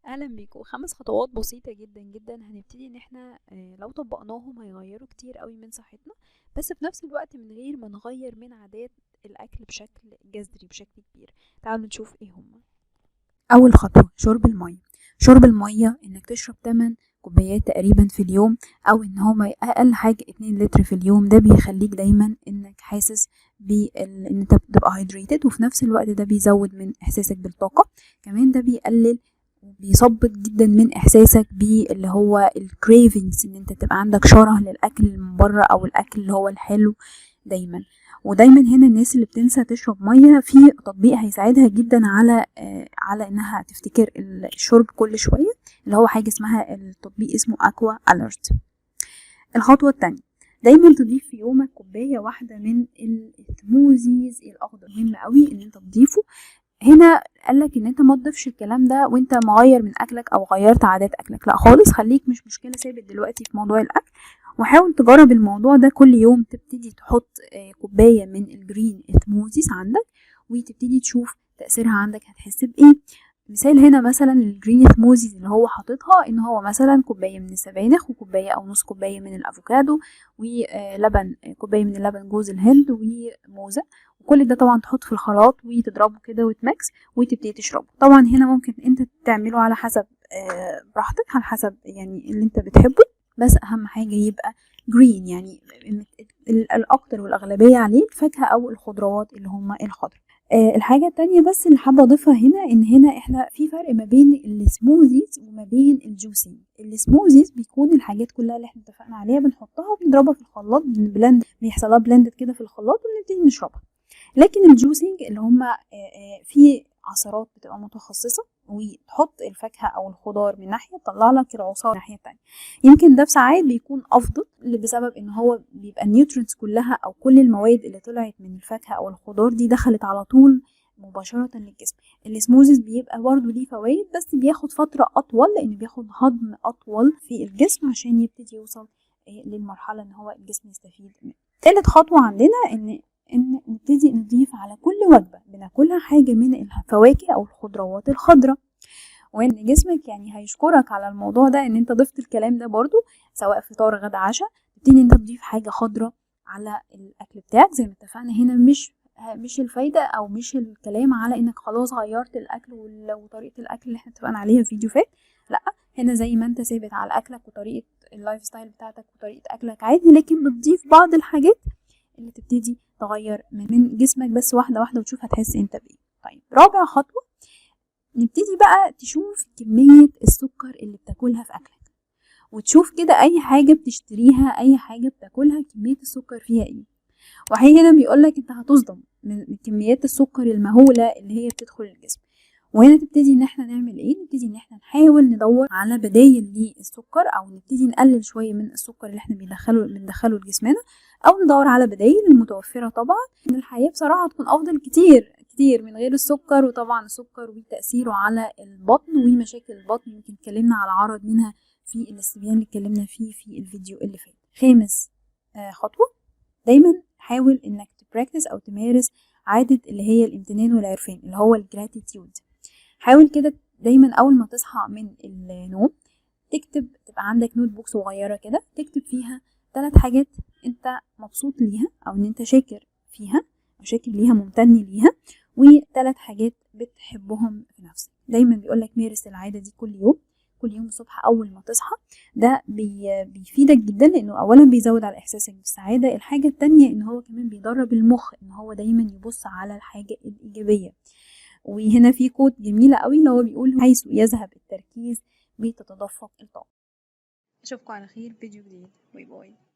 اهلا بيكم. 5 خطوات بسيطة جدا جدا هنبتدي ان احنا لو طبقناهم هيغيروا كتير قوي من صحتنا، بس في نفس الوقت من غير ما نغير من عادات الاكل بشكل جذري بشكل كبير. تعالوا نشوف ايه هما. اول خطوة شرب المية. شرب المية انك تشرب 8 كوبايات تقريبا في اليوم، او ان هما اقل حاجة 2 لتر في اليوم. ده بيخليك دايما انك حاسس ان انت بتبقى hydrated، وفي نفس الوقت ده بيزود من احساسك بالطاقة. كمان ده بيقلل وبيثبط جدا من احساسك باللي هو ال cravings، ان انت تبقى عندك شره للاكل من بره او الاكل اللي هو الحلو دايما. ودايما هنا الناس اللي بتنسى تشرب مية، في تطبيق هيساعدها جدا على انها تفتكر الشرب كل شوية، اللي هو حاجة اسمها التطبيق اسمه Aqua Alert. الخطوة الثانية، دايما تضيف في يومك كوباية واحدة من ال smoothies الاخضر. مهم قوي ان انت تضيفه. هنا قالك ان انت ما تضيفش الكلام ده وانت مغير من اكلك او غيرت عادات اكلك، لا خالص، خليك مش مشكلة ثابت دلوقتي في موضوع الاكل، وحاول تجرب الموضوع ده كل يوم. تبتدي تحط كوباية من ال green smoothies عندك وتبتدي تشوف تاثيرها عندك، هتحس بايه. مثال هنا مثلا ال green smoothies اللي هو حاططها، ان هو مثلا كوباية من السبانخ وكوبايه او نص كوباية من الافوكادو ولبن، كوباية من اللبن جوز الهند وموزه، وكل ده طبعا تحط في الخلاط وتضربه كده وت mix وتبتدي تشربه. طبعا هنا ممكن انت تعمله على حسب براحتك، على حسب يعني اللي انت بتحبه، بس اهم حاجة يبقى green، يعني الاكتر والاغلبيه عليه الفاكهة او الخضروات اللي هما الخضر. الحاجة التانية بس اللي حابة اضيفها هنا، ان هنا احنا في فرق ما بين ال smoothies وما بين ال juicing. ال smoothies بيكون الحاجات كلها اللي احنا اتفقنا عليها بنحطها وبنضربها في الخلاط، blend، بيحصل لها blend كده في الخلاط وبنبتدي نشربها. لكن ال juicing اللي هما في عصارات بتبقى متخصصة، وتحط الفاكهة أو الخضار من ناحية، تطلع لك العصارة من الناحية التانية. يمكن ده في ساعات بيكون أفضل، بسبب إن هو بيبقى ال nutrients كلها أو كل المواد اللي طلعت من الفاكهة أو الخضار دي دخلت على طول مباشرة للجسم. ال smoothies بيبقى برضه ليه فوائد، بس بياخد فترة أطول، لأن بياخد هضم أطول في الجسم عشان يبتدي يوصل للمرحلة إن هو الجسم يستفيد منه. تالت خطوة عندنا إن نبتدي نضيف على كل وجبة بناكلها حاجة من الفواكه أو الخضروات الخضراء، وإن جسمك يعني هيشكرك على الموضوع ده إن أنت ضفت الكلام ده برضو، سواء فطار غدا عشاء، تبتدي أنت تضيف حاجة خضراء على الأكل بتاعك. زي ما اتفقنا هنا مش الفايدة أو مش الكلام على إنك خلاص غيرت الأكل وطريقة الأكل اللي احنا اتفقنا عليها في فيديو فات، لأ، هنا زي ما أنت ثابت على أكلك وطريقة ال lifestyle بتاعتك وطريقة أكلك عادي، لكن بتضيف بعض الحاجات اللي تبتدي تغير من جسمك بس واحدة واحدة، وتشوف هتحس انت بايه. طيب رابع خطوة، نبتدي بقى تشوف كمية السكر اللي بتاكلها في أكلك، وتشوف كده أي حاجة بتشتريها أي حاجة بتاكلها كمية السكر فيها ايه. وحقيقي هنا بيقولك انت هتصدم من كميات السكر المهولة اللي هي بتدخل الجسم. وهنا تبتدي ان احنا نعمل ايه؟ نبتدي ان احنا نحاول ندور على بدايل للسكر، او نبتدي نقلل شوية من السكر اللي احنا بندخله لجسمنا، او ندور على بدايل المتوفرة طبعا. ان الحياة بصراحة هتكون افضل كتير كتير من غير السكر، وطبعا السكر وتاثيره على البطن ومشاكل البطن يمكن اتكلمنا على عرض منها في الاستبيان اللي اتكلمنا فيه في الفيديو اللي فات. خامس خطوة، دايما حاول انك ت practice او تمارس عادة اللي هي الامتنان والعرفان، اللي هو ال gratitude. حاول كده دايما اول ما تصحى من النوم تكتب، تبقى عندك notebook صغيرة كده تكتب فيها 3 حاجات انت مبسوط ليها او ان انت شاكر فيها او شاكر ليها ممتن ليها، و3 حاجات بتحبهم في نفسك. دايما بيقولك مارس العادة دي كل يوم، كل يوم الصبح اول ما تصحى. ده بيفيدك جدا، لانه اولا بيزود على احساسك بالسعادة، الحاجة التانية ان هو كمان بيدرب المخ ان هو دايما يبص على الحاجة الايجابية. وهنا في quote جميلة قوي اللي هو بيقول حيث يذهب التركيز بتتدفق الطاقة. اشوفكم على خير فيديو جديد. bye bye.